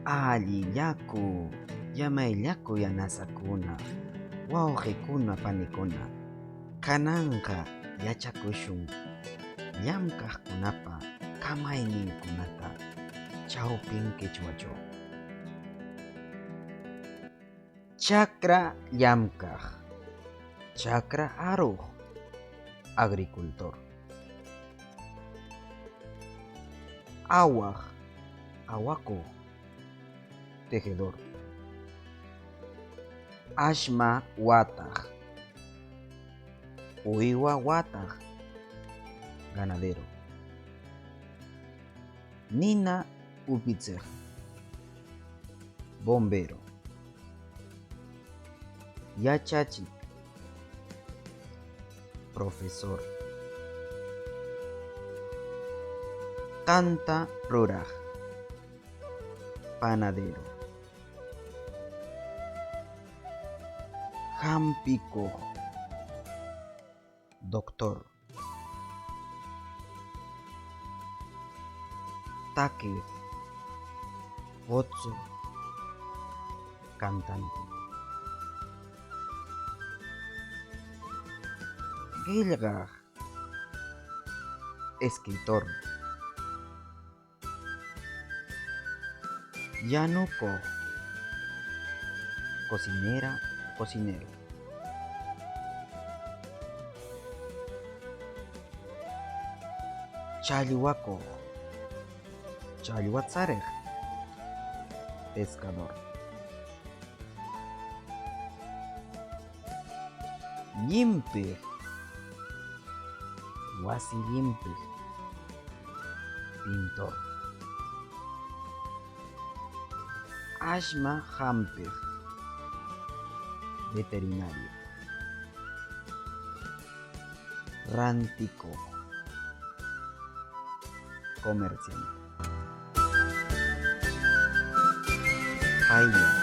Allillaku, yamayllaku yanasakuna, wawqikuna panikuna. Kananqa yachakushun llamkaqkunapa kamayninkunata chawpin qichwachaw. Chakra llamkaq, chakra aruq, agricultor. Awaq, awakuq, tejedor. Ashma wataq, uywa wataq, ganadero. Nina upitsiq, bombero. Yachachiq, profesor. Tanta ruraq, panadero. Hampikuq, doctor. Takiq, qutsuq, cantante. Qillqaq, escritor. Yanukuq, cocinera, cocinero. Challwakuq, challwa chariq, pescador. Llimpiq, wasi llimpiq, pintor. Ashma hampiq, veterinario. Rantikuq, comerciante. Paylla.